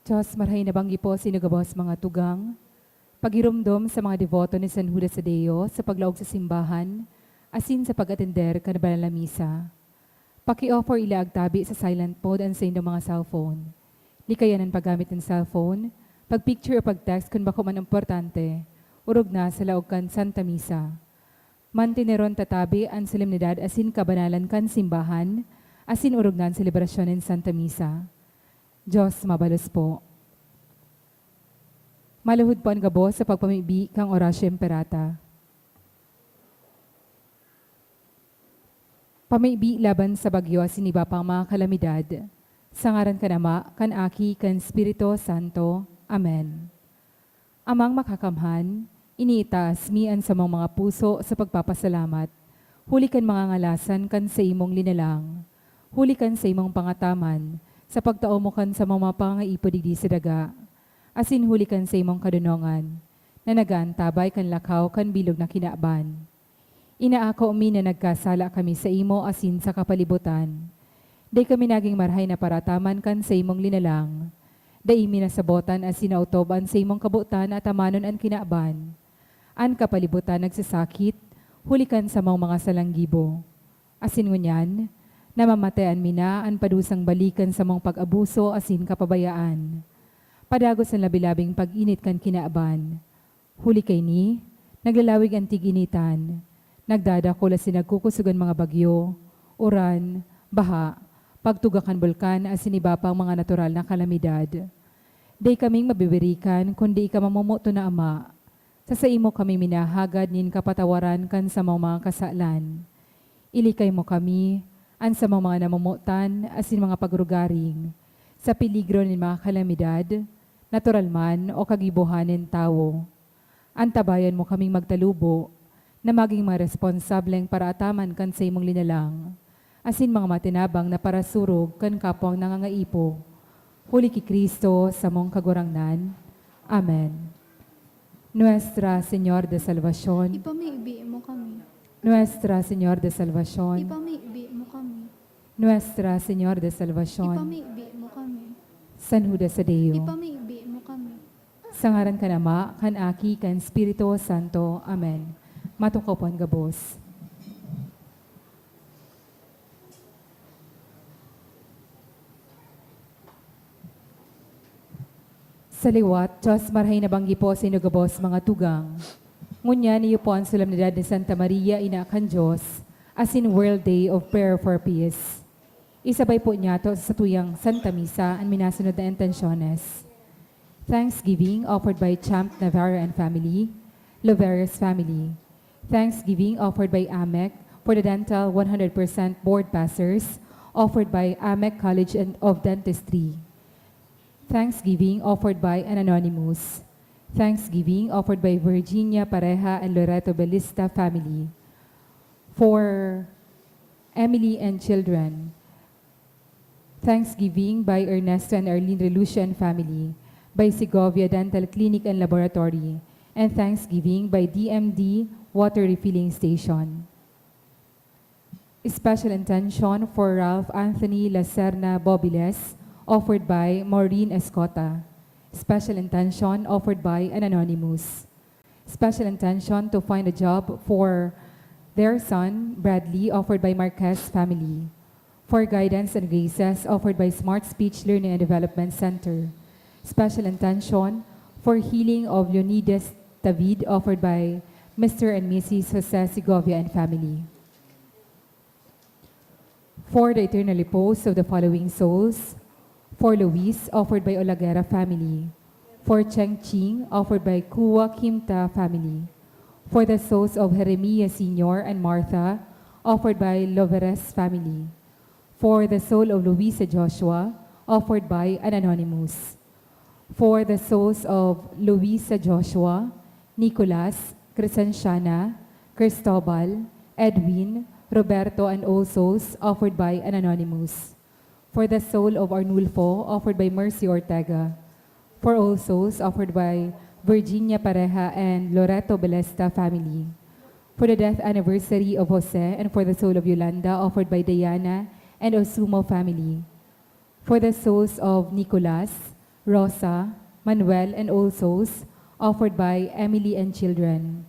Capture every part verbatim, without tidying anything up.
Diyos, marhay na banggi po sa inyo gabos mga tugang. Pagiromdom sa mga deboto ni San Judas Tadeo sa paglaog sa simbahan, asin sa pag-atender kan banal na misa. Paki-offer ila ag tabi sa silent mode an saindong mga cellphone. Likayan an paggamit nin cellphone, pag-picture o pag-text kun bako man importante, orog na sa laog kan Santa Misa. Manteneron ta tabi an solemnidad asin kabanalan kan simbahan, asin orog na an selebrasyon nin Santa Misa. Diyos mabalos po. Maluhod po an gabos sa pagpamibi kan Oratio Imperata. Pamibi laban sa bagyo asin iba pang mga kalamidad, sa ngaran kan Ama, kan Aki, kan Espiritu Santo. Amen. Amang Makakamhan, iniitaas mi an samong mga puso sa pagpapasalamat, huli kan mga ngalasan kan saimong linalang, huli kan saimong pangataman, sa pagtao mo kan samong mga pangangaipo digdi sa daga, asin huli kan saimong kadonongan, na nag-aantabay kan lakaw kan bilog na kinaban. Inaako mi na nagkasala kami saimo asin sa kapalibotan. Dai kami nagin marahay na parataman kan saimong linalang. Dai mi nasabotan asin naotob an saimong kabotan na atamanon an kinaban, an kapalibotan nagsasakit, huli kan samong mga salanggibo. Asin ngunyan, namamatean mi na an padusang balik kan samong pag-abuso asin kapabayaan. Padagos an labi-labing pag-init kan kinaban. Huli kaini, naglalawig an tig-initan, nagdadakul asin nagkukusog an mga bagyo, uran, baha, pagtugak kan bulkan asin iba pang mga natural na kalamidad. Dai kaming mabibirikan kundi ika mamomoton na Ama. Sa saimo kami minahagad nin kapatawaran kan samong mga kasalan. Ilikay mo kami, an samong mga namomotan asin mga pagrugaring, sa peligro nin mga kalamidad, natural man o kagibohan nin tawo. Antabayan mo kaming magtalubo na magin mga responsableng paraataman kan saimong linalang, asin mga matinabang na parasurog kan kapwang nangangaipo. Huli ki Cristo, samong Kagurangnan. Amen. Nuestra Señor de Salvacion. Ipamibi mo kami. Nuestra Señor de Salvacion. Ipamibi mo kami. Nuestra Señor de Salvacion. Ipamibi mo kami. San Judas Tadeo. Ipamibi mo kami. Sa ngaran kan Ama, kan Aki, kan Espiritu Santo. Amen. Matukaw po an gabos. Sa liwat, Diyos, marahay na banggi po sa inyo gabos, mga tugang. Ngunyan, iyo po an solemnidad ni Santa Maria, Ina kan Diyos, asin World Day of Prayer for Peace. Isabay po niyato sa satuyang Santa Misa an minasunod na intensyones. Thanksgiving offered by Champ Navarro and family, Loveras family. Thanksgiving offered by AMEC for the dental one hundred percent board passers, offered by AMEC College and of Dentistry. Thanksgiving offered by an anonymous. Thanksgiving offered by Virginia Pareja and Loreto Belista family. For Emily and children. Thanksgiving by Ernesto and Arlene Relucio and family, by Segovia Dental Clinic and Laboratory, and thanksgiving by D M D Water Refilling Station. Special intention for Ralph Anthony Lacerna Bobiles, offered by Maureen Escota. Special intention offered by an anonymous. Special intention to find a job for their son, Bradley, offered by Marquez family. For guidance and graces, offered by Smart Speech Learning and Development Center. Special intention for healing of Leonidas David, offered by Mister and Missus Jose Segovia and family. For the eternal repose of the following souls, for Luis, offered by Olaguera family. For Cheng Ching, offered by Kua Kimta family. For the souls of Jeremiah Senior and Martha, offered by Loveres family. For the soul of Luisa Joshua, offered by an anonymous. For the souls of Luisa Joshua, Nicolas, Crescenciana, Cristobal, Edwin, Roberto, and all souls offered by an anonymous. For the soul of Arnulfo, offered by Mercy Ortega. For all souls, offered by Virginia Pareja and Loreto Belesta family. For the death anniversary of Jose and for the soul of Yolanda, offered by Diana and Osumo family. For the souls of Nicolas, Rosa, Manuel, and all souls, offered by Emily and children.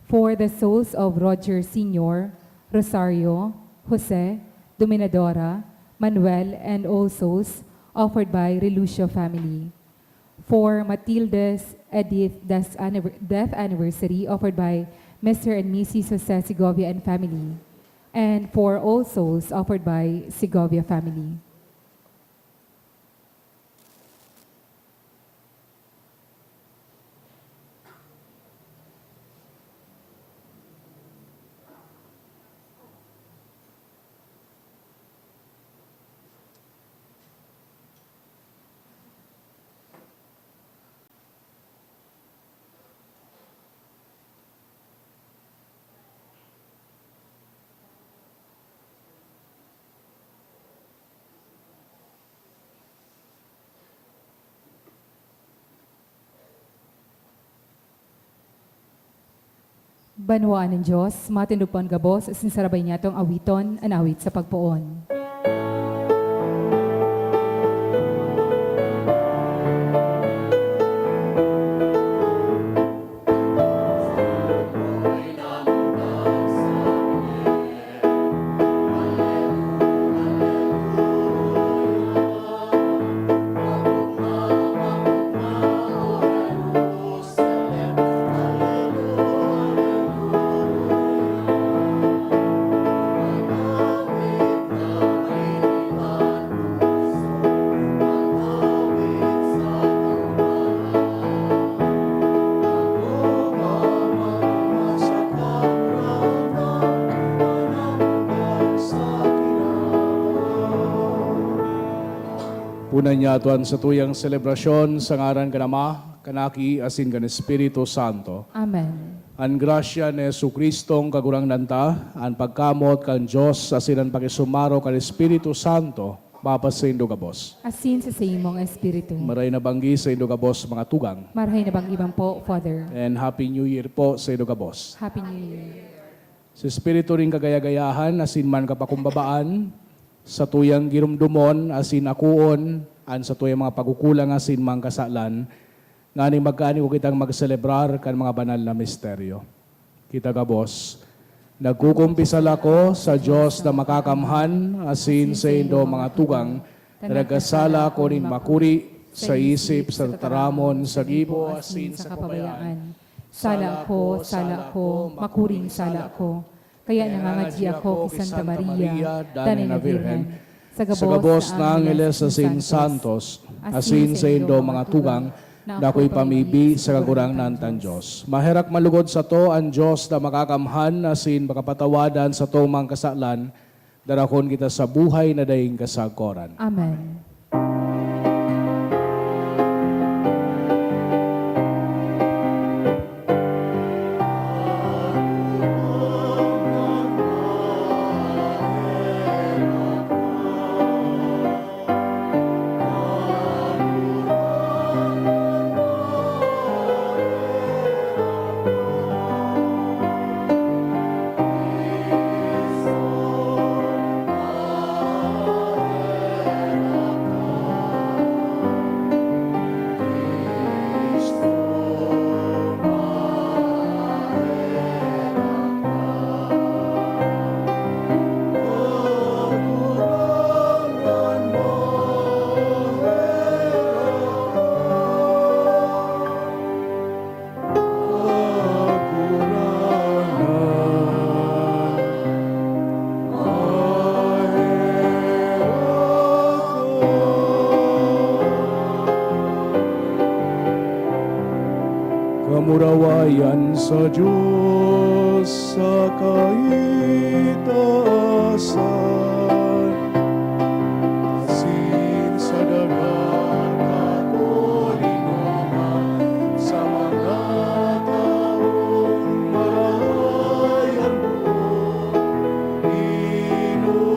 For the souls of Roger Senior, Rosario, Jose, Dominadora, Manuel, and all souls, offered by Relucio family. For Matilde's Edith death anniver-, death anniversary, offered by Mister and Missus Jose Segovia and family. And for all souls, offered by Segovia family. Banwaan nin Dios, matindog po an gabos, asin sarabay niyatong awiton an awit sa pagpoon. Puna niyato an satuyang selebrasyon sa ngaran kan Ama, kan Aki, asin kan Espiritu Santo. Amen. An grasya ni Jesu-Cristong Kagurangnan ta, an pagkamoot kan Dios, asin an pakisumaro kan Espiritu Santo, mapasaindo gabos. Asin sa saimong espiritu. Maray na banggi saindo gabos, mga tugang. Maray na banggi man po, Father. And Happy New Year po saindo gabos. Happy New Year. Sa espiritu nin kagaya-gayahan asin man kapakumbabaan, satuyang giromdomon asin akoon an satuyang mga pagkukulang asin mga kasalan, nganing magkaani ko kitang magselebrar kan mga banal na misteryo. Kita gabos, nagkukumpisal ako sa Dios na makakamhan asin saindo, mga tugang, na nagkasala ako nin makuri sa isip, sa tataramon, sa gibo, asin sa kabayaan. Sala ko, sala ko, makuring sala ko. Kaya nangangadyi ako ki Santa Maria, danay na Birhen, sa gabos na angheles asin santos, asin saindo, mga tugang, na ako ipamibi sa Kagurangnan tang Dios. Maherak man lugod sato an Dios na makakamhan asin makapatawad an satong mga kasalan, darakon kita sa buhay na daing kasagkoran. Amen. Kamurawayan sa Dios sa kaitaasan, asin sa daga kan Ama, sa mga taong marahay an buot Ginoo.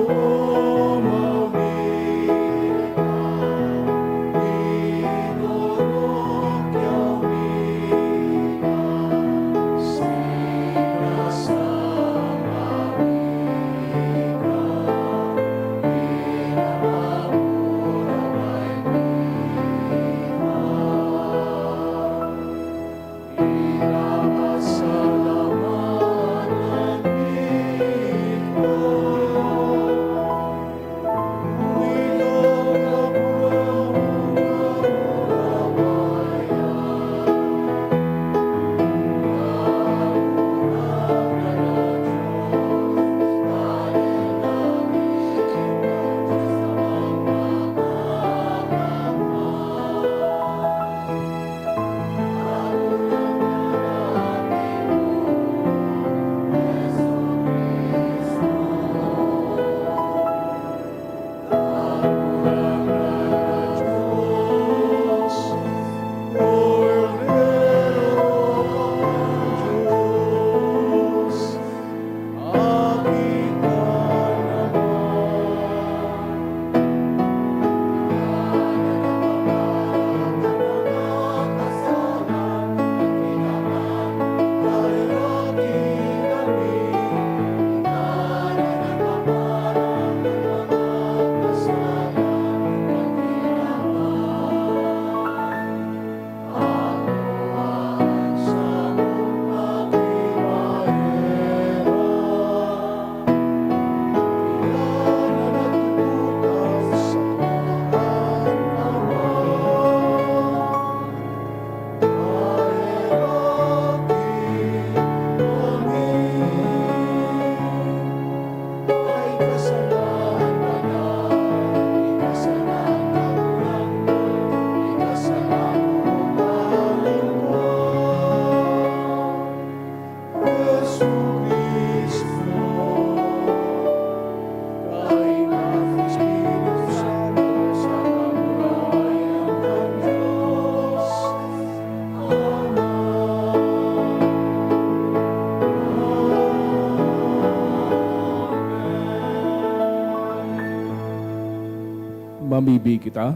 Bibi kita.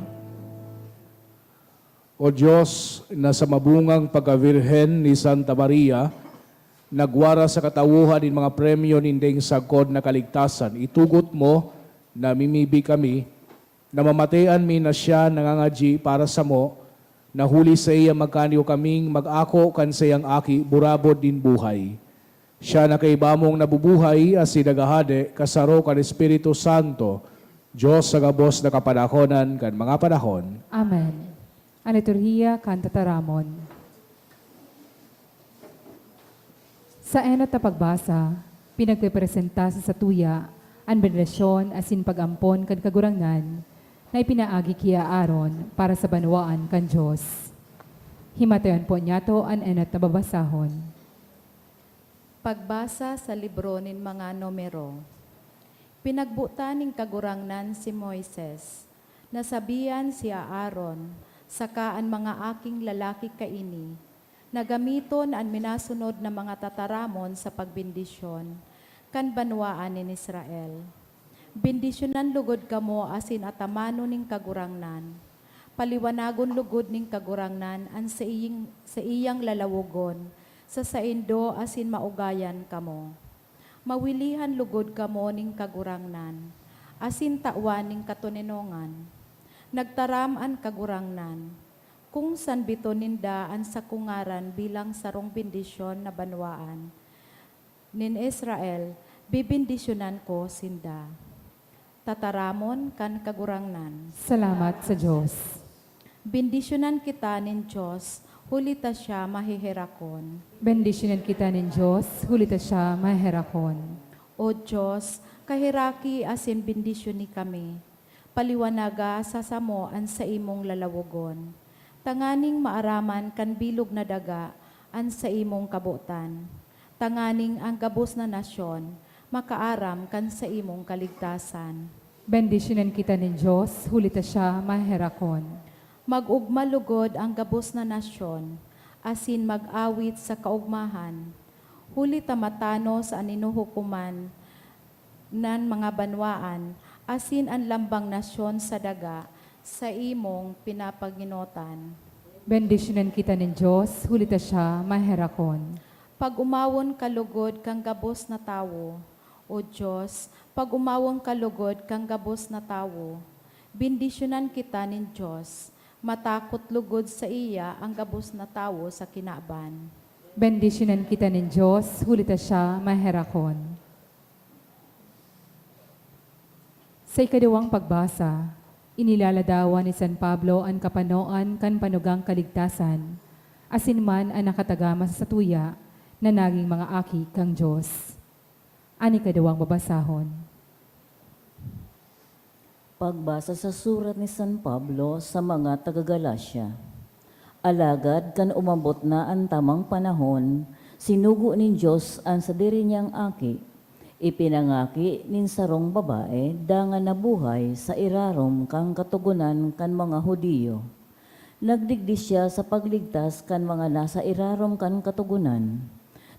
O Diyos, na sa mabungang pagkabirhen ni Santa Maria, nagwara sa katawuhan nin mga premyo ninding sagkod na kaligtasan, itugot mo na mimibi kami, na mamatean mi na siya nangangadyi para samo, na huli saiya magkaniyo kaming mag-ako kan saiyang Aki burabod nin buhay. Siya na kaiba mong nabubuhay asin naghahade kasaro kan Espiritu Santo, Dios sa gabos na kapanahonan kan mga panahon. Amen. An liturhiya kan tataramon. Sa enot na pagbasa, pinagpepresenta sa satuya an bendisyon asin pag-ampon kan Kagurangnan na ipinaagi ki Aaron para sa banwaan kan Dios. Himatayon po niyato an enot na babasahon. Pagbasa sa libro nin mga Numero. Pinagbotan nin Kagurangnan si Moises, nasabihan si Aaron, saka an mga aking lalaki kaini, na gamiton an minasunod na mga tataramon sa pagbendisyon kan banwaan nin Israel. Bendisyonan logod kamo asin atamanon nin Kagurangnan. Paliwanagon logod nin Kagurangnan an saiyang, saiyang lalawogon sa saindo asin maugayan kamo. Mawilihan logod kamo nin Kagurangnan, asin tawan nin katoninongan. Nagtaram an Kagurangnan, "Kung sanbiton ninda an sakong ngaran bilang sarong bendisyon na banwaan nin Israel, bebendisyonan ko sinda." Tataramon kan Kagurangnan. Salamat sa Dios. Bendisyonan kita nin Dios, huli ta siya maheherakon. Bendisyonan kita nin Dios, huli ta siya maheherakon. O Dios, kaheraki asin bendisyoni kami. Paliwanaga sa samo an saimong lalawogon, tanganing maaraman kan bilog na daga an saimong kabotan, tanganing an gabos na nasyon makaaram kan saimong kaligtasan. Bendisyonan kita nin Dios, huli ta siya maherakon. Mag-ogma logod an gabos na nasyon, asin mag-awit sa kaogmahan, huli ta matanos an inuhukoman nan mga banwaan, asin an lambang nasyon sa daga saimong pinapaginotan. Bendisyonan kita nin Dios, huli ta siya maherakon. Pag-omawon ka logod kan gabos na tawo, O Dios, pag-omawon ka logod kan gabos na tawo. Bendisyonan kita nin Dios, matakot logod saiya an gabos na tawo sa kinaban. Bendisyonan kita nin Dios, huli ta siya maherakon. Sa ikaduwang pagbasa, inilaladawan ni San Pablo an kapanoan kan panugang kaligtasan, asin man an nakatagama sa satuya na naging mga aki kan Dios. An ikaduwang babasahon. Pagbasa sa surat ni San Pablo sa mga taga-Galacia. Alagad kan umabot na an tamang panahon, sinugo nin Dios an sadiri niyang Aki. Ipinangaki nin sarong babae dangan nabuhay sa irarom kan Katogonan kan mga Judio. Nagdigdi siya sa pagligtas kan mga nasa irarom kan Katogonan,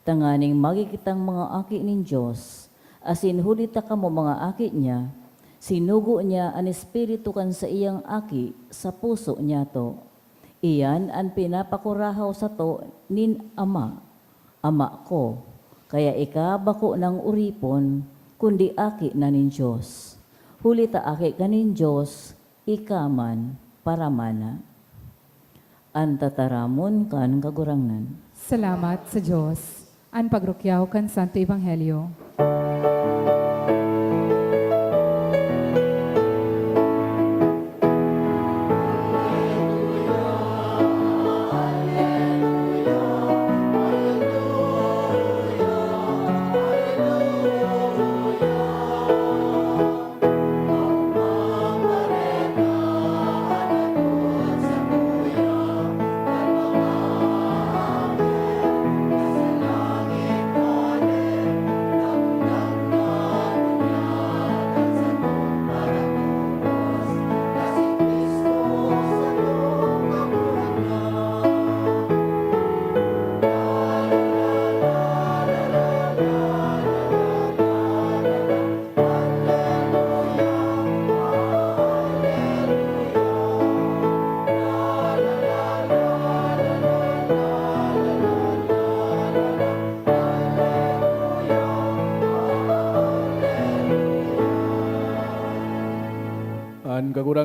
tanganing magin kitang mga aki nin Dios, asin huli ta kamo mga aki niya, sinugo niya an Espiritu kan saiyang Aki sa puso niyato. Iyan an pinapakurahaw sato nin Ama, "Ama ko, kaya ika bako nang oripon, kundi aki na nin Dios." Huli ta aki ka nin Dios, ika man paramana. An tataramon kan Kagurangnan. Salamat sa Dios. An pagrukyaw kan Santo Ebanghelyo.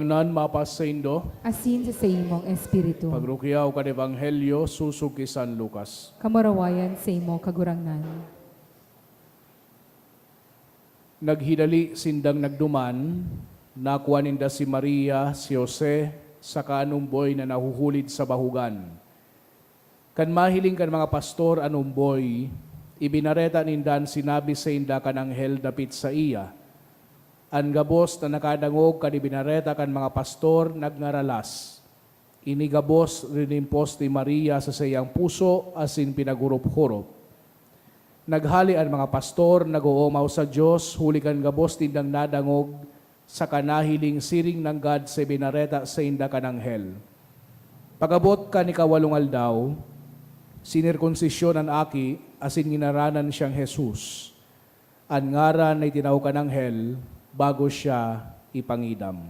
Nan mapas saindo. Asin sa saimong espiritu. Pagrukyaw kan Ebanghelyo sosog ki San Lucas. Kamurawayan saimo, Kagurangnan. Naghidali sindang nagduman, nakua ninda si Maria, si Jose, saka an omboy na nahuhulid sa bahugan. Kan mahiling kan mga pastor an omboy, ibinareta ninda an sinabi sainda kan anghel dapit saiya. An gabos na nakadangog kan ibinareta kan mga pastor nagngaralas. Ini gabos rinimpos ni Maria sa saiyang puso asin pinaghurop-hurop. Naghale an mga pastor, nag-oomaw sa Dios huli kan gabos nindang nadangog saka nahiling siring nanggad sa ibinareta sainda kan anghel. Pag-abot kan ikawalong aldaw, sinirkunsisyon an aki asin nginaranan siyang Jesus, an ngaran na itinao kan anghel bago siya ipangidam.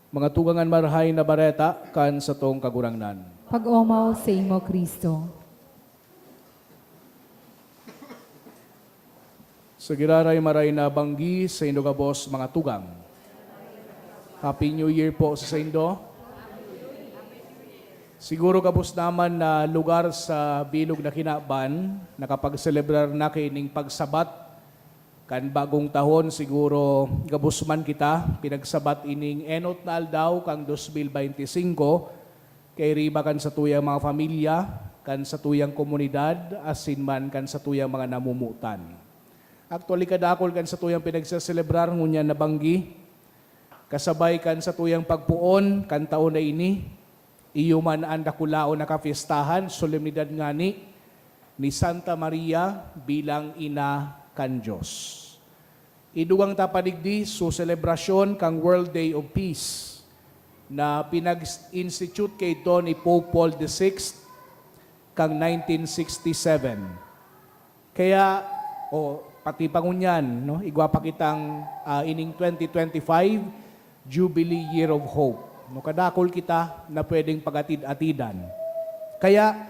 Mga tugang, an Marahay na Bareta kan satong Kagurangnan. Pag-omaw saimo, Cristo. Sa giraray maray na banggi saindo gabos, mga tugang. Happy New Year po sa saindo. Siguro gabos naman na lugar sa bilog na kinaban, nakapagselebrar na kaining pagsabat kan bagong tahon. Siguro gabos man kita pinagsabat ining enot na aldaw kan dos mil baynti singko, kairiba kan satuyang mga pamilya, kan satuyang komunidad, asin man kan satuyang mga namomotan. Actually, kadakul kan satuyang pinagseselebrar ngunyan na banggi, kasabay kan satuyang pagpoon kan taon na ini, iyo man an dakulaon na kapyestahan, solemnidad ngani, ni Santa Maria bilang Ina kan Dios. Idugang ta pa digdi so selebrasyon kan World Day of Peace na pinag-institute kaidto ni Pope Paul the Sixth kan nineteen sixty-seven. Kaya, o pati pa ngunyan, no, igwa pa kitang, ah, ining twenty twenty-five, Jubilee Year of Hope. No, kadakul kita na pwedeng pag-atid-atidan. Kaya,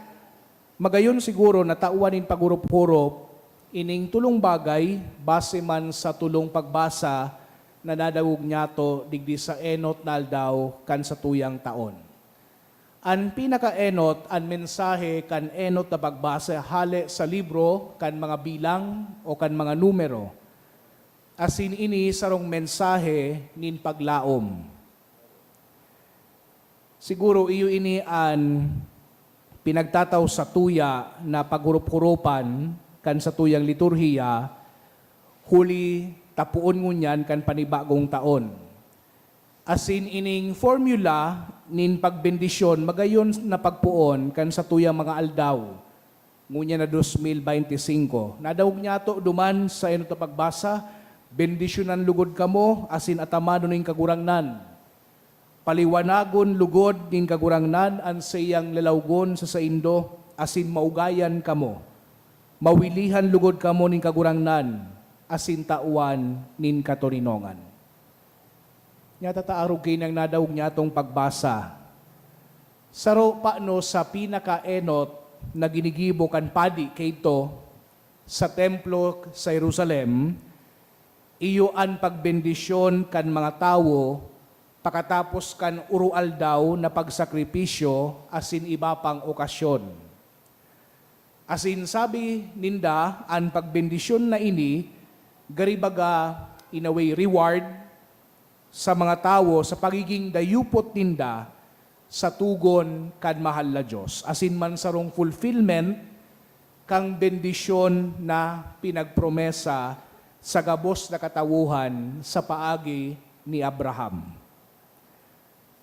magayon siguro na tawan nin paghurup-hurup ining tolong bagay base man sa tolong pagbasa na nadangog nyato digdi sa enot na aldaw kan satuyang taon. An pinakaenot, an mensahe kan enot na pagbasa hale sa libro kan mga bilang o kan mga numero. Asin ini sarong mensahe nin paglaom. Siguro iyo ini an pinagtatao satuya na paghurup-hurupan kan satuyang liturhiya, huli ta poon ngunyan kan panibagong taon. Asin ining formula nin pagbendisyon magayon na pagpoon kan satuyang mga aldaw, ngunyan na dos mil baynti singko. Nadangog nyato duman sa enot na pagbasa, "Bendisyonan logod kamo asin atamanon nin Kagurangnan. Paliwanagon logod nin Kagurangnan an saiyang lalawgon sa saindo, asin maugayan kamo. Mawilihan logod kamo nin Kagurangnan, asin tawan nin katoninongan." Nya ta ta arog kaini an nadangog nyatong pagbasa. Saro pa no sa pinakaenot na ginigibo kan padi kaidto sa Templo sa Jerusalem, iyo an pagbendisyon kan mga tawo pakatapos kan oro-aldaw na pagsakripisyo asin iba pang okasyon. Asin sabi ninda, an pagbendisyon na ini gari baga, in a way, reward sa mga tawo sa pagiging dayupot ninda sa togon kan mahal na Dios, asin man sarong fulfillment kan bendisyon na pinagpromesa sa gabos na katawohan sa paagi ni Abraham.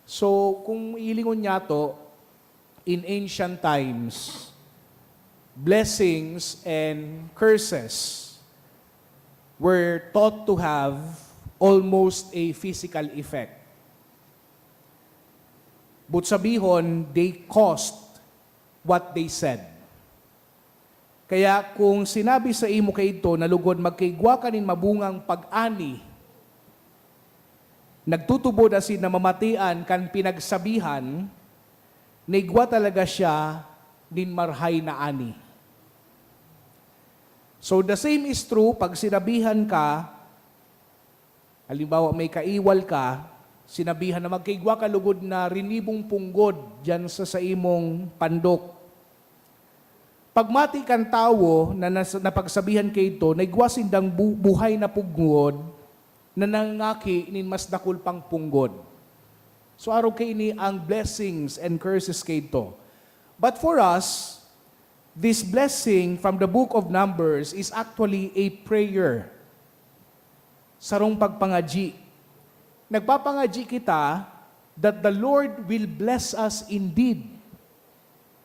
So, kung ilingon nyato, in ancient times, blessings and curses were thought to have almost a physical effect. But sabihon, they caused what they said. Kaya kung sinabi saimo kaidto na lugod magkaigwa ka nin mabungang pag-ani, nagtutubod asin namamatian kan pinagsabihan, na igwa talaga siya nin marahay na ani. So, the same is true pag sinabihan ka, halimbawa, may kaiwal ka, Sinabihan na, "Magkaigwa ka lugod na rinibong punggod diyan sa saimong pandok." Pagmati kan tawo na nas-, napagsabihan kaidto, naigwa sindang bu-, buhay na punggod na nangangaki nin mas dakul pang punggod. So, arog kaini ang blessings and curses kaidto. But for us, this blessing from the book of Numbers is actually a prayer. Sarong pagpangadyi. Nagpapangadyi kita that the Lord will bless us indeed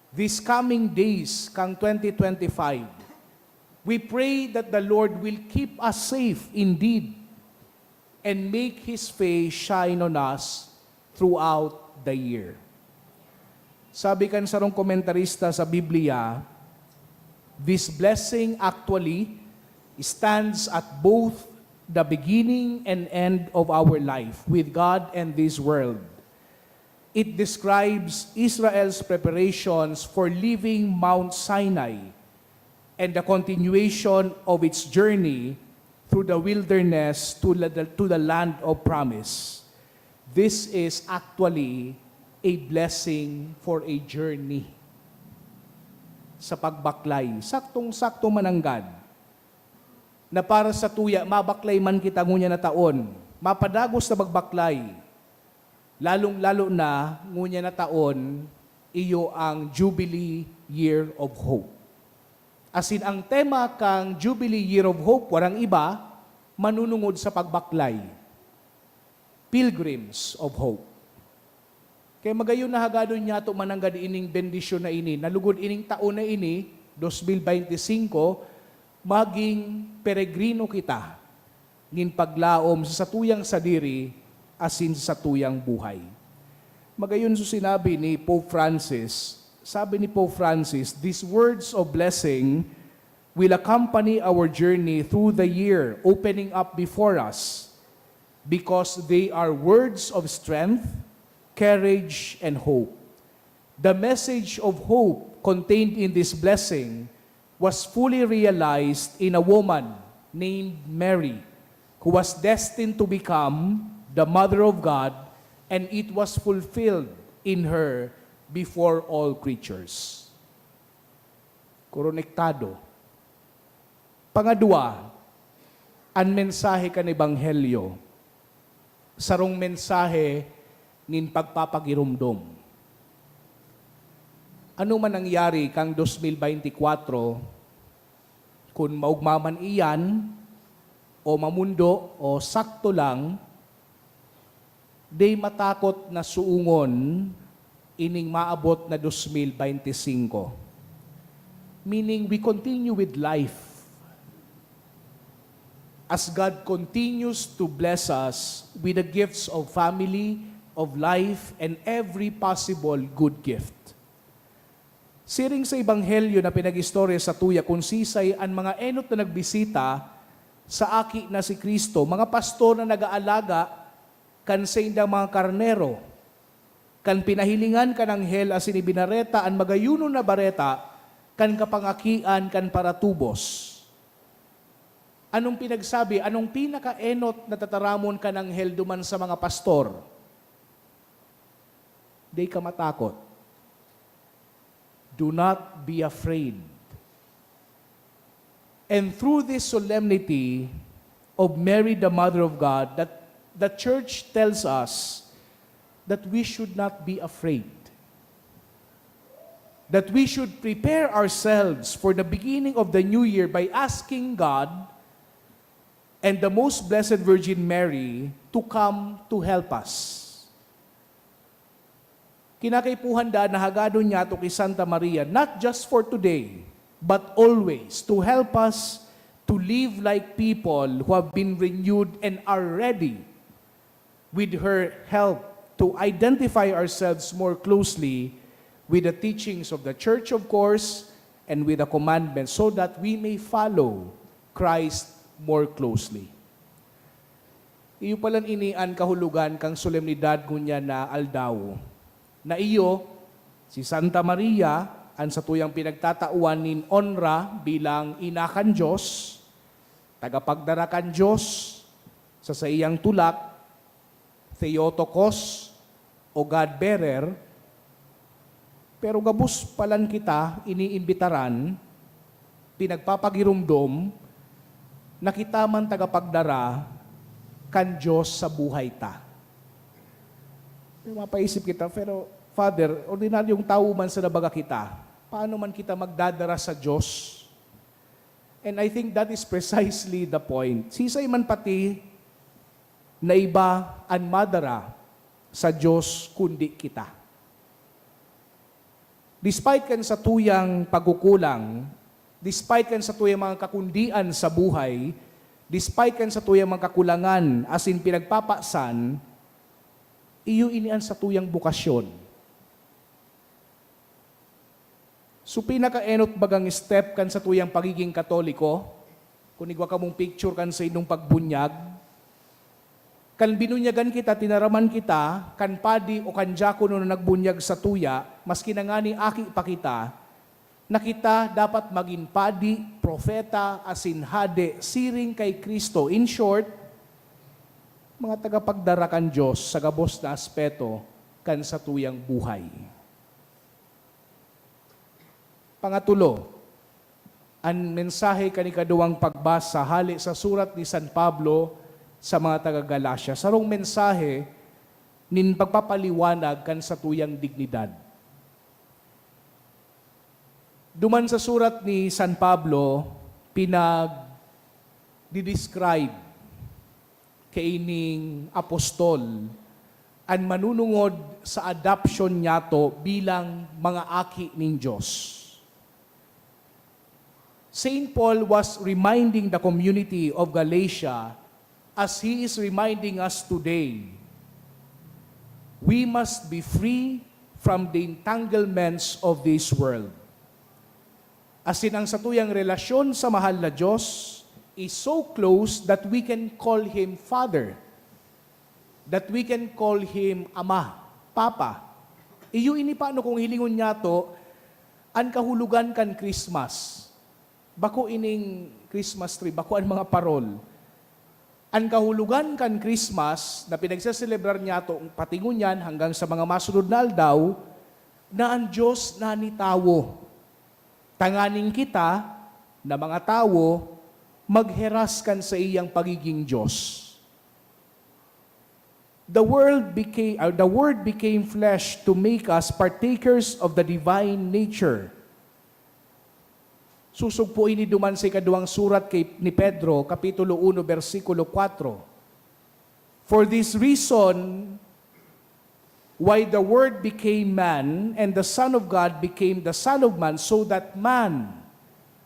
these coming days kan twenty twenty-five. We pray that the Lord will keep us safe indeed and make His face shine on us throughout the year. Sabi kan sarong komentarista sa Biblia, "This blessing actually stands at both the beginning and end of our life with God and this world." It describes Israel's preparations for leaving Mount Sinai and the continuation of its journey through the wilderness to la-, to the land of promise. This is actually a blessing for a journey. Sa pagbaklay, saktong-sakto mananggad na para sa tuya, mabaklay man kita ngunyan na taon, mapadagos na magbaklay, lalong-lalo na ngunyan na taon, iyo ang Jubilee Year of Hope. Asin ang tema kan Jubilee Year of Hope, warang iba, manunungod sa pagbaklay. Pilgrims of Hope. Kaya magayon na hagadon niyato mananggad ining bendisyon na ini, na lugod ining taon na ini, dos mil beinti singko, maging peregrino kita nin paglaom sa satuyang sadiri asin sa satuyang buhay. Magayon so sinabi ni Pope Francis, sabi ni Pope Francis, "These words of blessing will accompany our journey through the year opening up before us, because they are words of strength, courage, and hope." The message of hope contained in this blessing was fully realized in a woman named Mary, who was destined to become the Mother of God, and it was fulfilled in her before all creatures. Konektado. Pangadwa, an mensahe kan Ebanghelyo, sarong mensahe nin pagpapagiromdom. Ano man nangyari kan dos mil beinti kwatro, kun maogma man iyan, o mamundo, o sakto lang, di matakot na suungon ining maabot na dos mil beinti singko. Meaning, we continue with life as God continues to bless us with the gifts of family, of life, and every possible good gift. Siring sa Ebanghelyo na pinag-istorya sa tuya, kun sisay an mga enot na nagbisita sa Aki na si Cristo, mga pastor na nag-aalaga kan saindang mga karnero, kan pinahilingan kan anghel asin ibinareta an magayonon na bareta kan kapangakian kan paratubos. Anong pinagsabi? Anong pinakaenot na tataramon kan anghel duman sa mga pastor? Di ka matakot. Do not be afraid. And through this solemnity of Mary, the Mother of God, that the church tells us that we should not be afraid. That we should prepare ourselves for the beginning of the new year by asking God and the Most Blessed Virgin Mary to come to help us. Kinakaipuhan daa na hagadon niyato ki Santa Maria, not just for today, but always, to help us to live like people who have been renewed and are ready, with her help, to identify ourselves more closely with the teachings of the Church, of course, and with the commandments, so that we may follow Christ more closely. Iyo palan ini an kahulogan kan solemnidad ngunyan na aldaw, na iyo, si Santa Maria, an satuyang pinagtatawan nin onra bilang ina kan Dios, tagapagdara kan Dios sa saiyang tulak, Theotokos o God-bearer, pero gabos palan kita iniimbitaran, pinagpapagiromdom na kita man tagapagdara kan Diyos sa buhay ta. Pero mapaisip kita, "Pero, Father, ordinaryong tawo man sana baga kita. Paano man kita magdadara sa Diyos?" And I think that is precisely the point. Siisay man pati na iba an madara sa Diyos kundi kita. Despite kan satuyang pagkukulang, despite kan satuyang mga kakundian sa buhay, despite kan satuyang mga kakulangan asin pinagpapasan, iyo ini an satuyang bokasyon. So, pinakaenot bagang step kan satuyang pagiging Katoliko, kun igwa kamong picture kan saindong pagbunyag, kan binunyagan kita, tinaraman kita kan padi o kan diakono na nagbunyag satuya, maski na ngani aki pa kita, na kita dapat magin padi, propeta, asin hade siring kay Cristo. In short, mga tagapagdara kan Dios sa gabos na aspeto kan satuyang buhay. Pangatulo, an mensahe kan ikaduwang pagbasa hale sa surat ni San Pablo sa mga taga Galacia. Sarong mensahe nin pagpapaliwanag kan satuyang dignidad. Duman sa surat ni San Pablo, pinag-describe kaining apostol an manunungod sa adoption niyato bilang mga aki nin Dios. Saint Paul was reminding the community of Galatia, as he is reminding us today, we must be free from the entanglements of this world. Asin ang satuyang relasyon sa mahal na Diyos is so close that we can call Him Father, that we can call Him Ama, Papa. Iyo ini paano kung hilingon niyato an kahulogan kan Christmas. Bako ining Christmas tree, bako an mga parol. An kahulogan kan Christmas na pinagseselebrar niyato pati ngunyan hanggang sa mga masunod na aldaw, na an Diyos nani tawo. Tanganing kita, na mga tawo, magheras kan saiyang pagiging Diyos. The world became, uh, the Word became flesh to make us partakers of the divine nature. Susog po ini duman sa ikaduwang surat kay, ni Pedro, Kapitulo uno, bersikulo kwatro. For this reason, why the Word became man, and the Son of God became the Son of Man, so that man,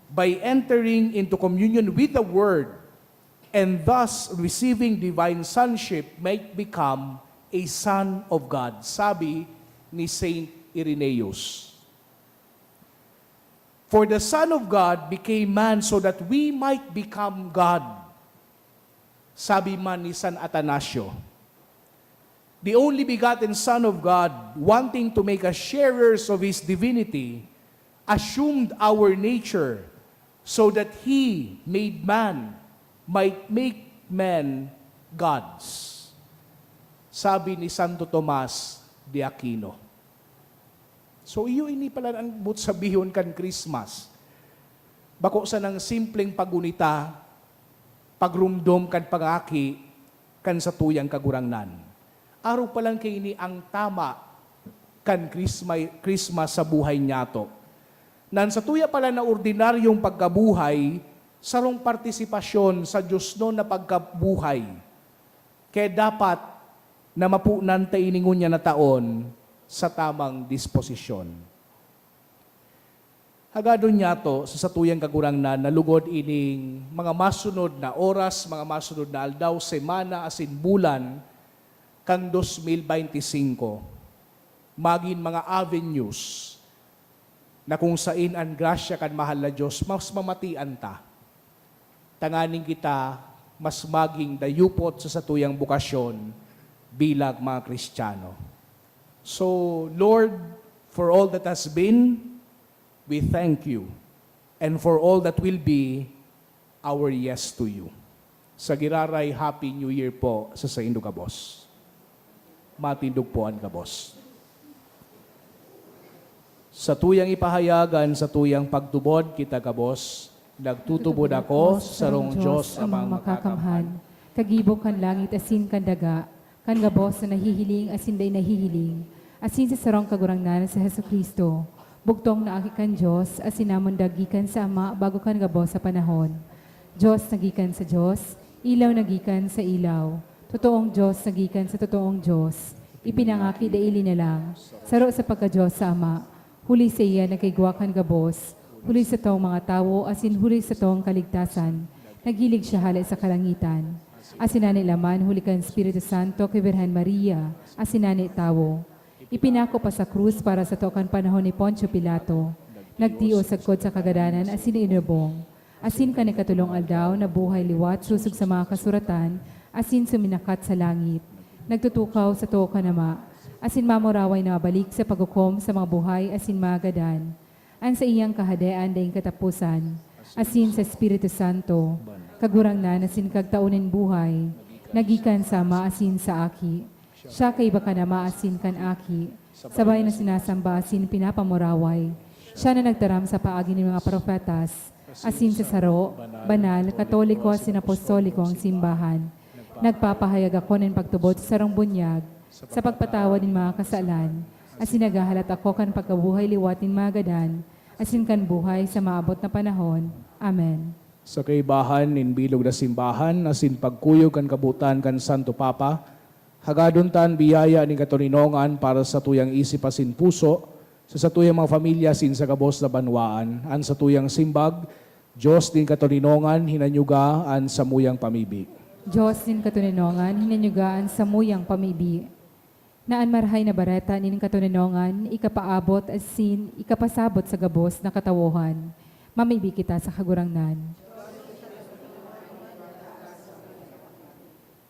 by entering into communion with the Word, and thus receiving divine sonship, might become a son of God. Sabi ni Saint Irenaeus, "For the Son of God became man so that we might become God." Sabi man ni San Atanasio, "The only begotten Son of God, wanting to make us sharers of His divinity, assumed our nature, so that He, made man, might make men gods." Sabi ni Santo Tomas de Aquino. So, iyo ini pala an boot sabihon kan Christmas. Bako sanang simpleng paggunita, pagromdom kan pag-aaki kan satuyang Kagurangnan. Arog pa lang kaini ang tama kan Christma-, Christmas sa buhay niyato. Na an satuya pala na ordinaryong pagkabuhay, sarong partisipasyon sa diosnon na pagkabuhay. Kaya dapat na maponan ta ini ngunyan na taon sa tamang disposisyon. Hagadon niyato sa satuyang Kagurangnan na lugod ining mga masunod na oras, mga masunod na aldaw, semana, asin bulan kan dos mil beinti singko, magin mga avenues na kung sain an grasya kan mahal na Dios mas mamatian ta, tanganing kita mas maging dayupot sa satuyang bokasyon bilang mga Kristiyano. So, Lord, for all that has been, we thank you. And for all that will be, our yes to you. Sa giraray, Happy New Year po sa saindo gabos. Matindog po an gabos. Sa tuyang ipahayag an sa tuyang pagtubod kita gabos, nagtutubod ako sa sarong Dios Amang Makakamhan, kagibo kan langit asin kan daga, kan gabos na nahihiling asin dai nahihiling, asin sa sarong Kagurangnan na si Jesu-Cristo, bugtong na Aki kan Dios asin namundag gikan sa Ama bago kan gabos na panahon. Dios na gikan sa Dios, ilaw na gikan sa ilaw, totoong Dios na gikan sa totoong Dios, ipinangaki dai linalang, saro sa pagka-Dios sa Ama, huli saiya nagkaigwa kan gabos, huli satong mga tawo asin huli satong kaligtasan, naghilig siya hale sa kalangitan. Asin nanilaman huli kan Espiritu Santo ki Birhen Maria, asin nani tawo. Ipinako pa sa krus para sato kan panahon ni Poncio Pilato. Nagtios sagkod sa kagadanan asin inilubong. Asin kan ikatolong aldaw, nabuhay liwat sosog sa mga kasuratan, asin suminakat sa langit. Nagtutukaw sato kan Ama, asin mamuraway na mabalik sa paghukom sa mga buhay asin mga gadan. An saiyang Kahadean daing kataposan, asin sa Espiritu Santo, Kagurangnan asin Kagtao nin buhay, na gikan sa Ama asin sa Aki. Siya kaiba kan Ama asin kan Aki, sabay na sinasamba asin pinapamuraway. Siya na nagtaram sa paagi nin mga propetas, asin sa saro, banal, katoliko asin apostolikong simbahan. Nagpapahayag ako nin pagtubod sa sarong bunyag, sa pagpatawad nin mga kasalan, asin naghahalat ako kan pagkabuhay liwat nin mga gadan, asin kan buhay sa maabot na panahon. Amen. Sa kaibahan nin bilog na simbahan asin pagkuyog kan kabotan kan Santo Papa, hagadon ta an biyaya nin katoninongan para sa satuyang isip asin puso, sa satuyang mga pamilya asin sa gabos na banwaan. An satuyang simbag, Dios nin katoninongan, hinanyuga an samuyang pamibi. Dios nin katoninongan, hinanyuga an samuyang pamibi. Na an Marahay na Bareta nin katoninongan ikapaabot asin ikapasabot sa gabos na katawohan. Mamibi kita sa Kagurangnan.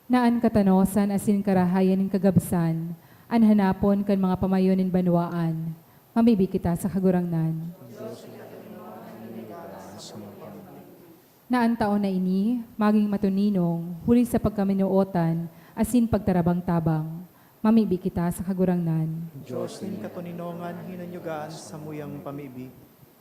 Na an katanosan asin karahayan nin kagabsan an hanapon kan mga pamayo nin banwaan. Mamibi kita sa Kagurangnan. Na an taon na ini magin matoninong huli sa pagkaminootan asin pagtarabang-tabang. Mamibi kita sa Kagurangnan. Dios nin katoninongan, hinanyuga an samuyang pamibi.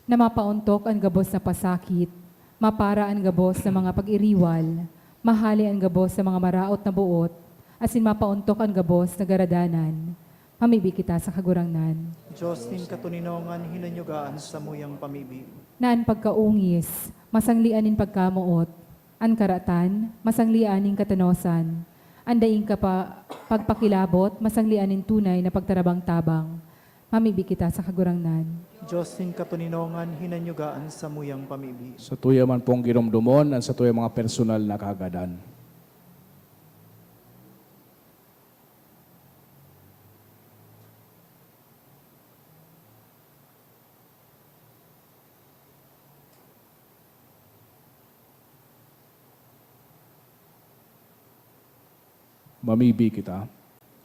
Na mapaontok an gabos na pasakit, mapara an gabos na mga pag-iriwal, mahale an gabos na mga maraot na boot, asin mapaontok an gabos na garadanan. Mamibi kita sa Kagurangnan. Dios nin katoninongan, hinanyuga an samuyang pamibi. Na an pagkaungis, masangli an nin pagkamoot, an karatan, masangli an nin katanosan, an daing kapa-, pagpakilabot, masangli an nin tunay na pagtarabang-tabang. Mamibi kita sa Kagurangnan. Dios nin katoninongan, hinanyuga an samuyang pamibi. Satuya man pong ginomdomon an satuyang mga personal na kahagadan. Mamibi kita.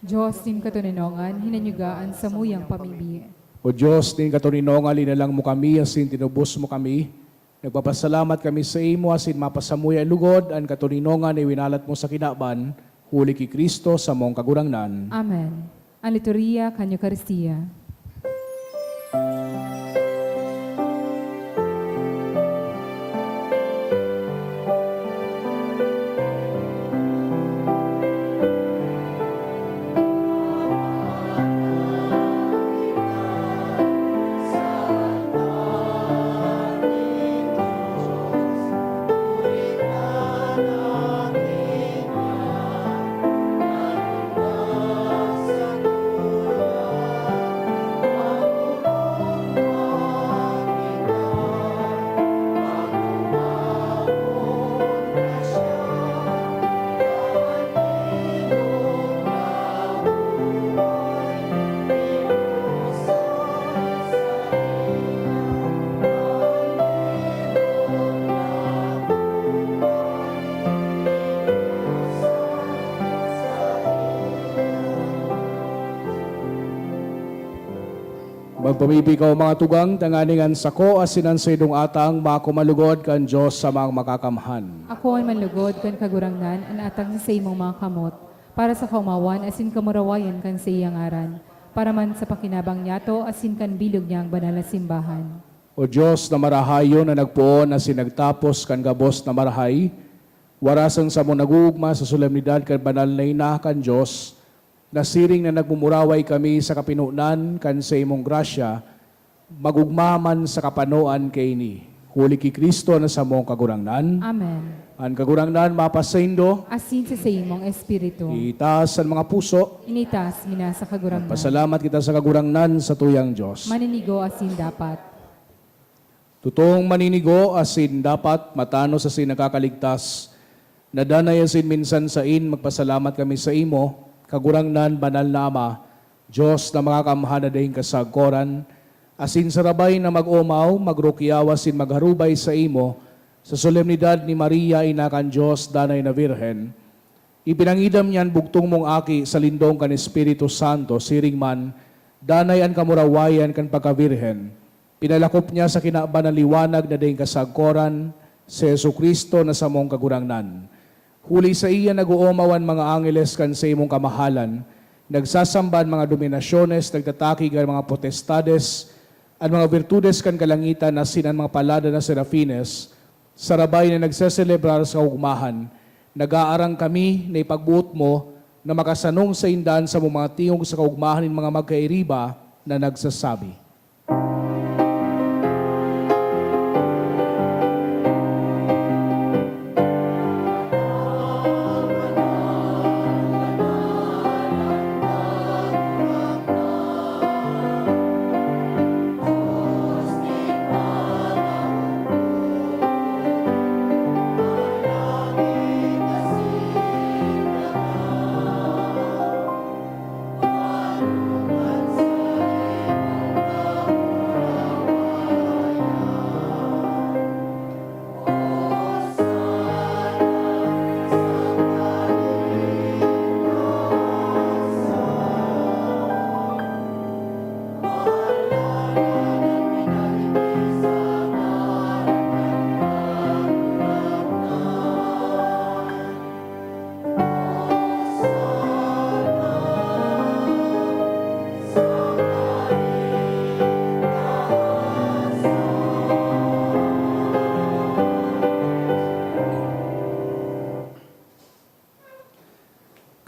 Dios nin katoninongan, hinanyuga an samuyang pamibi. O Dios nin katoninongan, linalang mo kami asin tinubos mo kami. Nagpapasalamat kami saimo asin mapasamuya lugod an katoninongan na iwinalat mo sa kinaban, huli ki Cristo, samong Kagurangnan. Amen. An liturhiya kan Eukaristia. Magpamibi kaw, mga tugang, tanganing an sako asin an saindong atang maako manlugod kan Dios Amang Makakamhan. Ako an manlugod kan Kagurangnan, an atang sa saimong mga kamot. Para sa kaomawan asin kamurawayan kan saiyang ngaran, para man sa pakinabang niyato asin kan bilog niyang banal na simbahan. O Dios na marahayon, na nagpoon asin nagtapos kan gabos na marahay, warasan samong nag-oogma sa solemnidad kan banal na ina kan Dios, nasiring na nagmumuraway kami sa kapinonan kan saimong grasya, mag-ogma man sa kapanoan kaini. Huli ki Cristo na samong Kagurangnan. Amen. An Kagurangnan mapasaindo. Asin sa saimong espiritu. Itaas an mga puso. Initaas mi na sa Kagurangnan. Pasalamat kita sa Kagurangnan, sa tuyang Dios. Maninigo asin dapat. Totoong maninigo asin dapat, matanos asin nakakaligtas, na danay asin minsan sain magpasalamat kami saimo, Kagurangnan, Banal na Ama, Dios na makakamhan na daing kasagkoran, asin sarabay na mag-omaw, magrukyaw asin magharubay saimo sa solemnidad ni Maria, Ina kan Dios, Danay na Birhen. Ipinangidam niya an bugtong mong Aki sa lindong kan Espiritu Santo, siring man, danay an kamurawayan kan pagkabirhen. Pinalakop niya sa kinaban an liwanag na daing kasagkoran, si Jesu-Cristo na samong Kagurangnan. Huli saiya nag-oomaw an mga angeles kan saimong kamahalan, nagsasamba an mga dominasyones, nagtatakig an mga potestades, an mga birtudes kan kalangitan asin an mga palada na serafines, sarabay na nagseselebrar sa kaogmahan. Nag-aarang kami na ipagboot mo na makasanong sainda an samong mga tingog sa kaogmahan nin mga magkairiba na nagsasabi.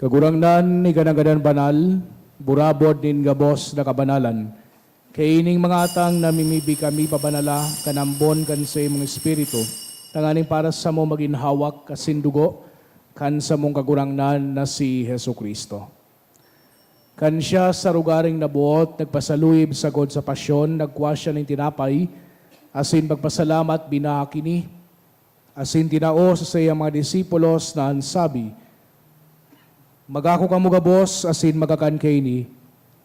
Kagurangnan, ikanagadan banal, burabod nin gabos na kabanalan, kaining mga atang namimibi kami pabanala kan ambon kan saimong Espiritu, tanganing para samo magin hawak asin dugo kan samong Kagurangnan na si Jesu-Cristo. Kan siya sa rugaring naboot nagpasaluyib sagkod sa pasyon, nagkua siya nin tinapay, asin pagpasalamat, binaak ini, asin tinao sa saiyang mga disipulos na an sabi, "Magako kamo gabos asin magkakan kaini,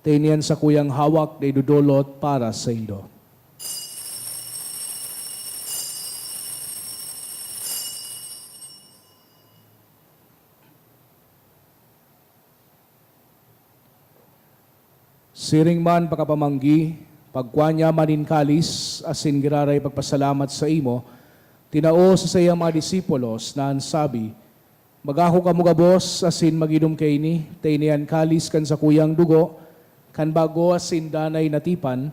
ta ini an sakuyang hawak na idodolot para saindo." Siring man pakapamanggi, pagkua niya man nin kalis asin giraray pagpasalamat saimo, tinao sa saiyang mga disipulos na an sabi, "Magako kamo gabos asin mag-inom kaini, ta ini an kalis kan sakuyang dugo, kan bago asin danay na tipan,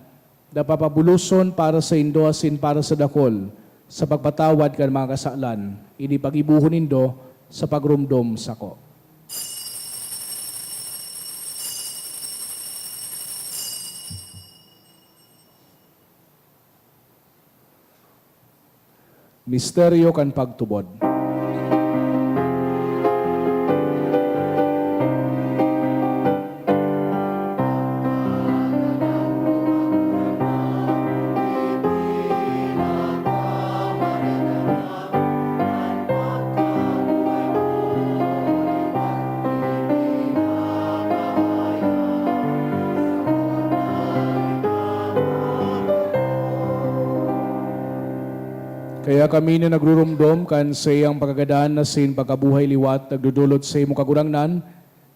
na papabuloson para saindo asin para sa dakol sa pagpatawad kan mga kasalan. Ini paggibohon nindo sa pagromdom sako." Misteryo kan pagtubod. Kaya kami na nagruromdom kan saiyang pagkagadan asin pagkabuhay liwat, nagdodolot sa imo, Kagurangnan,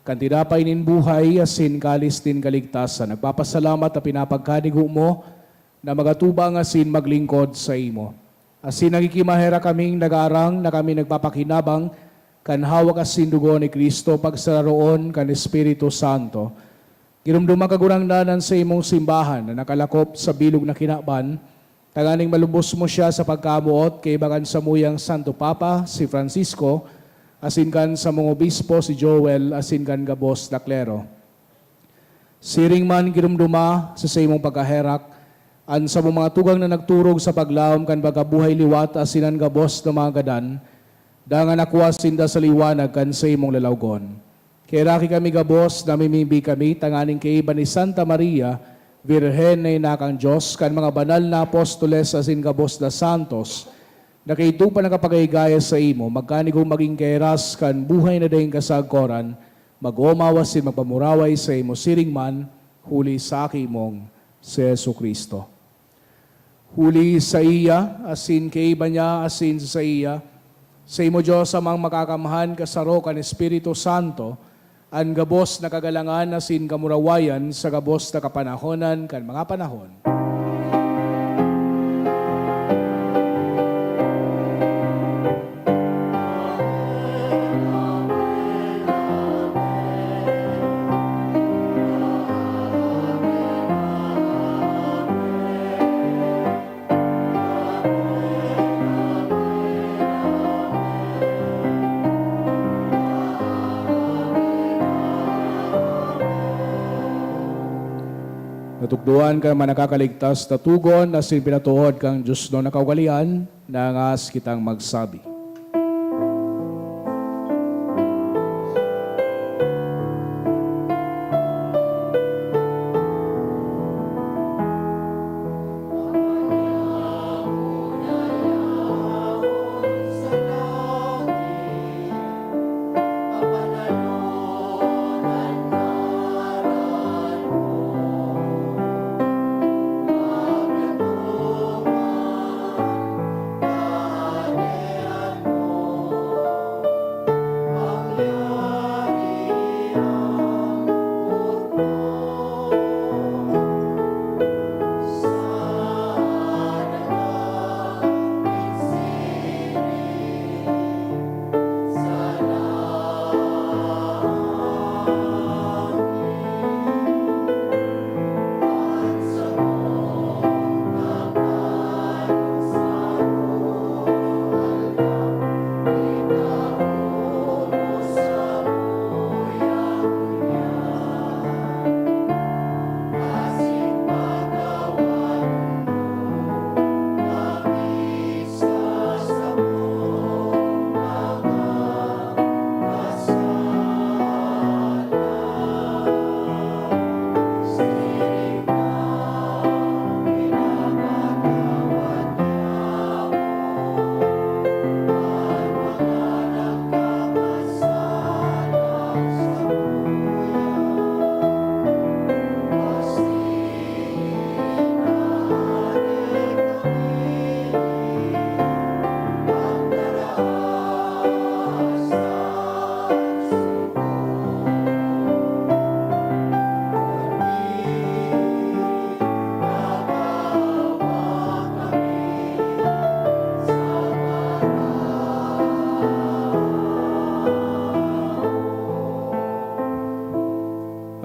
kan tinapay nin buhay asin kalis nin kaligtasan. Nagpapasalamat ta pinapagkanigo mo na magatubang asin maglingkod saimo. Asin nagkikimaherak kaming nag-aarang na kami nagpapakinabang kan hawak asin dugo ni Cristo, pagsararoon kan Espiritu Santo. Giromdoma, Kagurangnan, an saimong simbahan na nakalakop sa bilog na kinaban, tanganing malubos mo siya sa pagkamoot kaiba kan samuyang Santo Papa, si Francisco, asin kan samong obispo, si Joel, asin kan gabos na klero. Siring man, giromdoma sa saimong pagkaherak an samong mga tugang na nagturog sa paglaom kan pagkabuhay liwat asin an gabos na mga gadan, dangan akua sinda sa liwanag kan saimong lalawgon. Kaheraki kami gabos, namimibi kami tanganing kaiba ni Santa Maria, Birhen na Ina kan Dios, kan mga banal na apostoles asin gabos na santos, na kaidto pa nakapagahigaya saimo, magkanigong magin kahiras kan buhay na daing kasagkoran, mag-omaw asin magpamuraway saimo siring man, huli sa Aki mong si Jesu-Cristo. Huli saiya, asin kaiba niya, asin sa saiya, saimo, Dios Amang makakamhan, kasaro kan Espiritu Santo, an gabos na kagalangan asin kamurawayan sa gabos na kapanahonan kan mga panahon. Natukdoan kan mga nakakaligtas na tugon asin pinatuod kan diosnon na kaugalean, nangas kitang magsabi.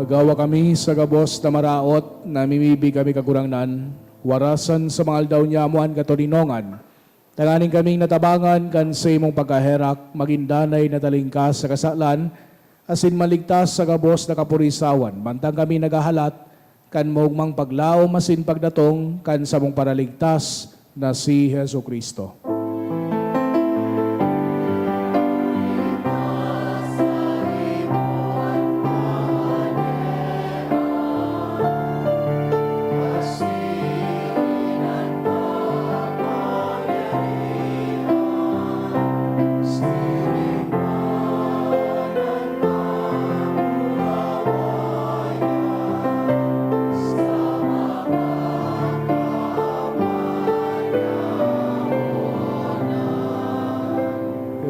Agawa kami sa gabos na maraot, namimibi kami, Kagurangnan, warasan sa mga aldaw nyamo an katoninongan, tanganing kaming natabangan kan saimong pagkaherak, magin danay na talingkas sa kasalan, asin maligtas sa gabos na kapurisawan, mantang kami naghahalat kan maogmang paglaom asin pagdatong kan samong Paraligtas na si Jesu-Cristo.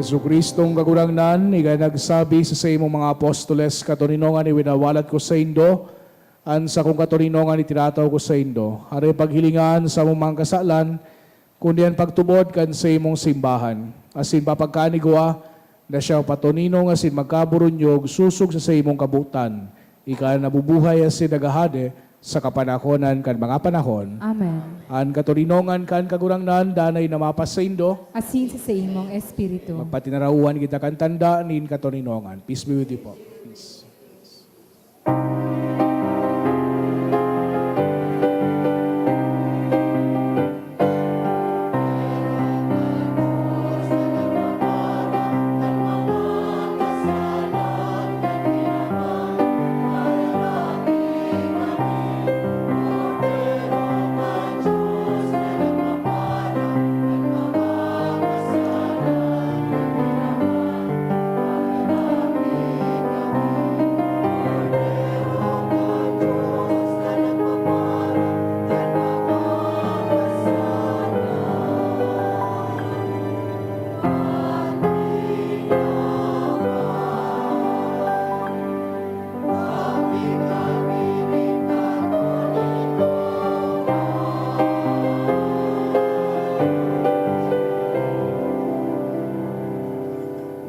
Jesu-Cristong Kagurangnan, ika nagsabi sa saimong mga apostoles, "Katoninongan iwinawalat ko saindo, an sakong katoninongan itinatao ko saindo." Hare paghilinga an samong mga kasalan, kundi an pagtubod kan saimong simbahan. Asin papagkanigwa na siya patoninong asin magkaburunyog sosog sa saimong kabotan, ika na nabubuhay asin naghahade sa kapanahonan kan mga panahon. Amen. An katoninongan kan Kagurangnan danay na mapasaindo. Asin sa saimong espiritu. Magpatinarawan kita kan tanda nin katoninongan. Peace be with you po. Peace.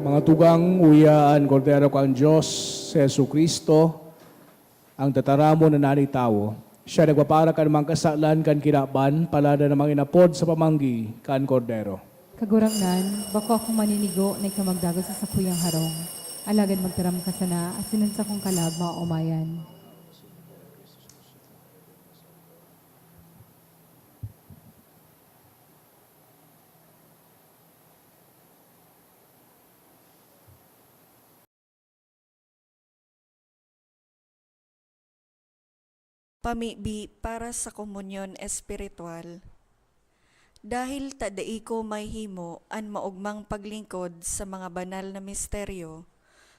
Mga tugang, uya an Kordero kan Dios, si Jesu-Cristo, an tataramon na nagin tawo. Siya nagpapara kan mga kasalan kan kinaban, palada na manginapod sa pamanggi kan Kordero. Kagurangnan, bako akong maninigo na ika magdagos sa sakuyang harong. Alagad magtaram ka sana, asin an sakong kalag maomayan. Pamibi para sa komunyon espiritual. Dahil ta dai ko mahihimo an maogmang paglingkod sa mga banal na misteryo,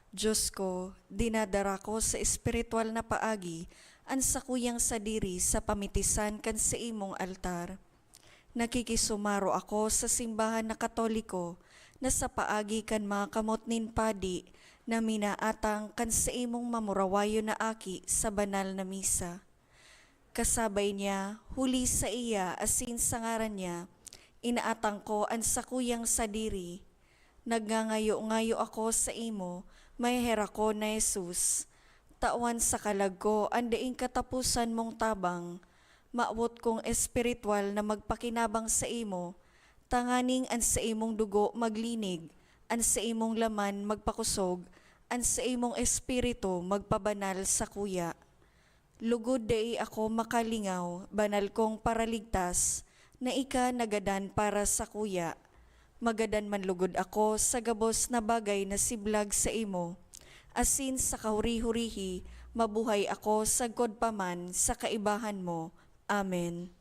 Dios ko, dinadara ko sa espiritual na paagi an sakuyang sadiri sa pamitisan kan saimong altar. Nakikisumaro ako sa simbahan na Katoliko na sa paagi kan mga kamot nin padi na minaatang kan saimong mamurawayon na aki sa banal na misa. Kasabay niya, huli saiya asin sa ngaran niya, inaatang ko an sakuyang sadiri. Nagngangayo-ngayo ako saimo, maheherak ko na Jesus, tawan sa kalag ko an daing kataposan mong tabang. Mawot kong espiritual na magpakinabang saimo, tanganing an saimong dugo maglinig, an saimong laman magpakosog, an saimong espiritu magpabanal sakuya. Lugod dai ako makalingaw, banal kong Paraligtas, na ika nagadan para sakuya. Magadan man lugod ako sa gabos na bagay na siblag saimo, asin sa kahuri-hurihi mabuhay ako sagkod pa man sa kaibahan mo. Amen.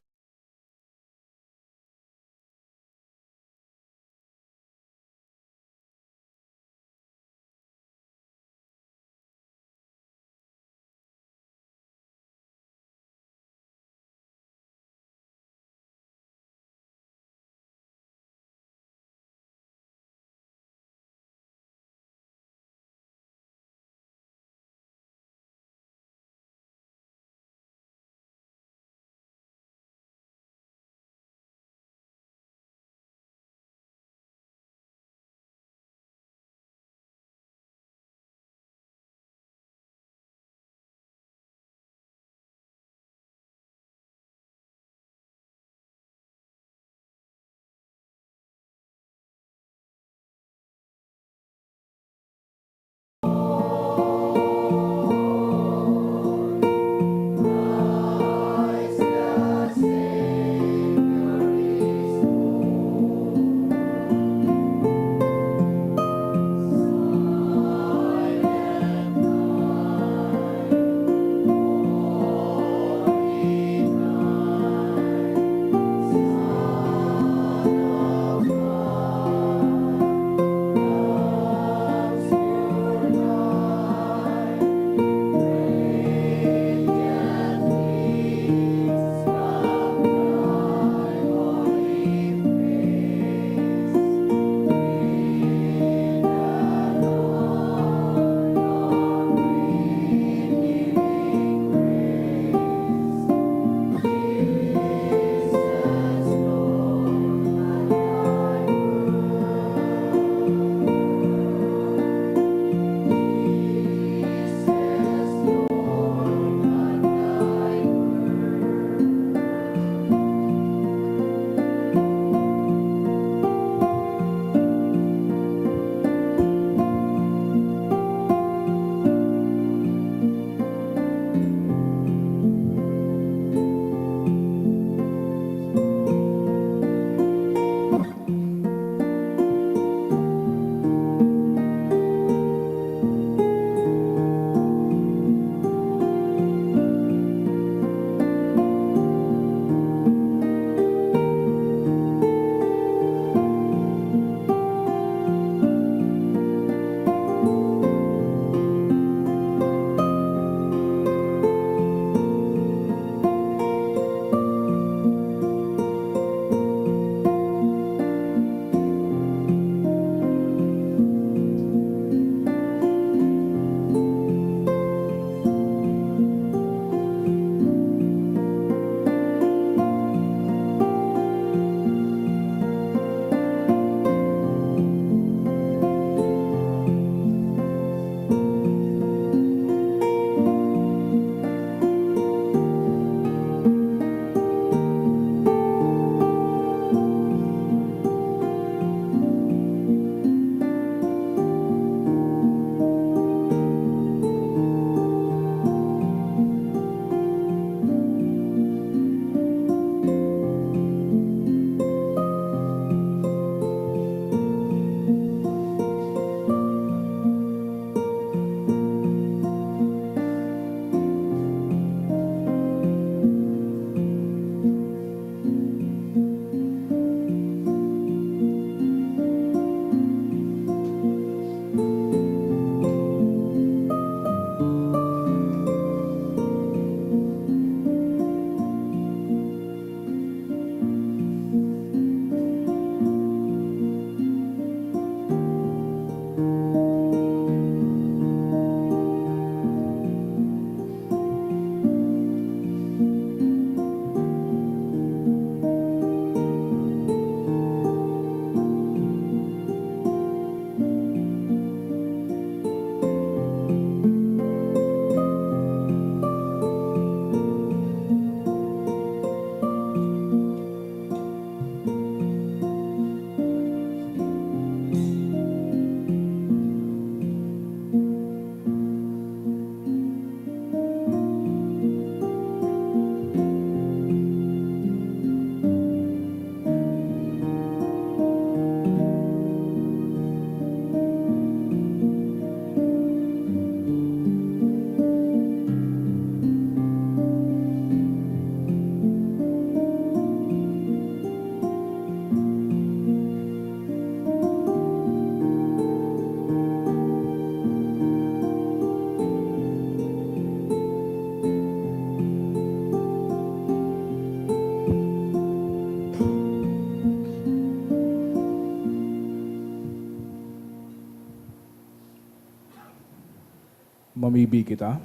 Mamibi kita.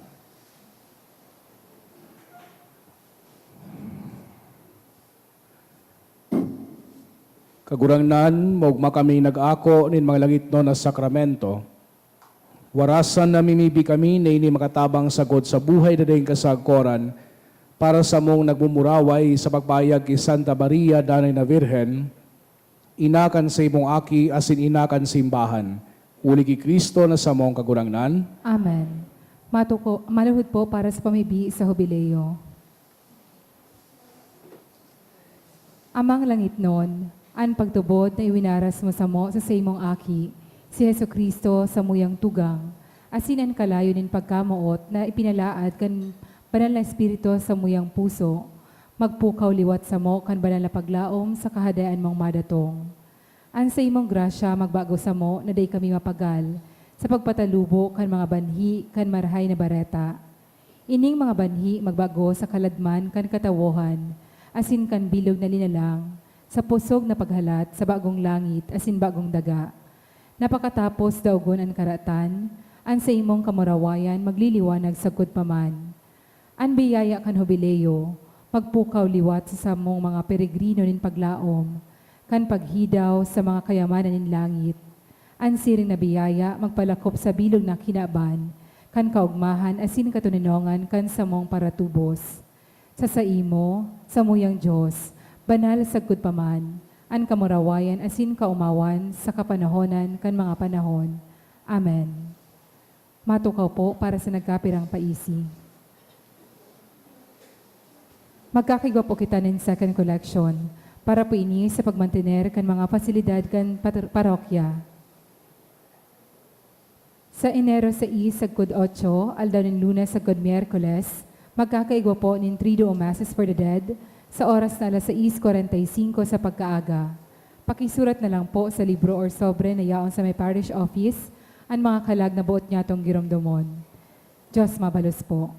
Kagurangnan, maogma kami nag-ako nin mga langitnon na sakramento. Warasan namimibi kami na ini makatabang sagkod sa buhay na daing kasagkoran para samong nagmumuraway sa pagpahayag ki Santa Maria, Danay na Birhen, ina kan saimong Aki asin ina kan simbahan, huli ki Cristo na samong Kagurangnan. Amen. Matuko, maluhod po para sa pamibi sa Hubileo. Amang langitnon, an pagtubod na iwinaras mo samo sa saimong Aki, si Jesu-Cristo, samuyang tugang, asin an kalayo nin pagkamoot na ipinalaad kan Banal na Espiritu samuyang puso, magpukaw liwat samo kan banal na paglaom sa Kahadean mong madatong. An saimong grasya magbago samo na dai kami mapagal sa pagpatalubo kan mga banhi kan Marahay na Bareta. Ining mga banhi magbago sa kaladman kan katawohan asin kan bilog na linalang, sa pusog na paghalat sa bagong langit asin bagong daga, na pakatapos daogon an karatan, an saimong kamurawayan magliliwanag sagkod pa man. An biyaya kan Hubileo magpukaw liwat sa samong mga peregrino nin paglaom kan paghidaw sa mga kayamanan nin langit. An siring na biyaya magpalakop sa bilog na kinaban kan kaogmahan asin katoninongan kan samong paratubos. Sa saimo, samuyang Dios, banal sagkod pa man, an kamurawayan asin kaomawan sa kapanahonan kan mga panahon. Amen. Matukaw po para sa nagkapirang paisi. Magkakaigwa po kita nin second collection para po ini sa pagmantener kan mga pasilidad kan patr-, parokya. Sa Enero sais sagkod otso, aldaw nin Lunes sagkod Miyerkules, magkakaigwa po nin Triduum Masses for the Dead sa oras na alas sais kwarenta y singko sa pagkaaga. Pakisurat na lang po sa libro or sobre na yaon sa may parish office an mga kalag na boot nyatong giromdomon. Dios mabalos po.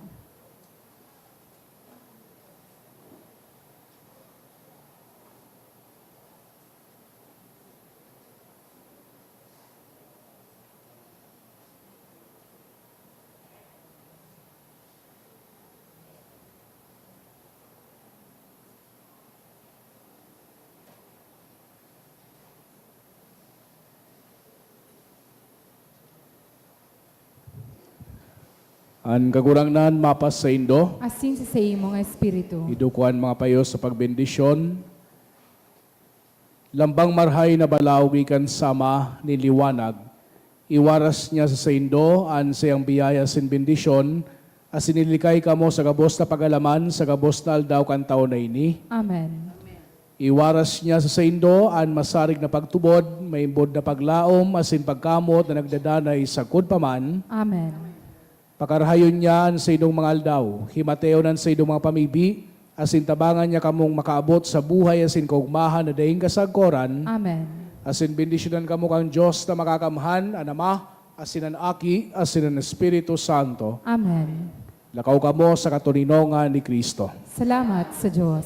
An Kagurangnan mapasaindo. Asin sa saimong espiritu. Idukwa an mga payo sa pagbendisyon. Lambang marhay na balaog gikan sa Ama nin liwanag, iwaras niya sa saindo an sayang biyaya asin bendisyon, asin ilikay kamo sa gabos na pag-alaman sa gabos na aldaw kan taon na ini. Amen. Iwaras niya sa saindo an masarig na pagtubod, maimbod na paglaom, asin pagkamoot na nagdadanay sagkod pa man. Amen. Pakarahayon niya an saindong mga aldaw, himateon an saindong mga pamibi, asin tabangan niya kamong makaabot sa buhay asin kaogmahan na daing kasagkoran. Amen. Asin bendisyonan kamo kan Dios na Makakamhan, an Ama, asin an Aki, asin an Espiritu Santo. Amen. Lakaw kamo sa katoninongan ni Cristo. Salamat sa Dios.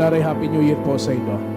Very Happy New Year po sa inyo.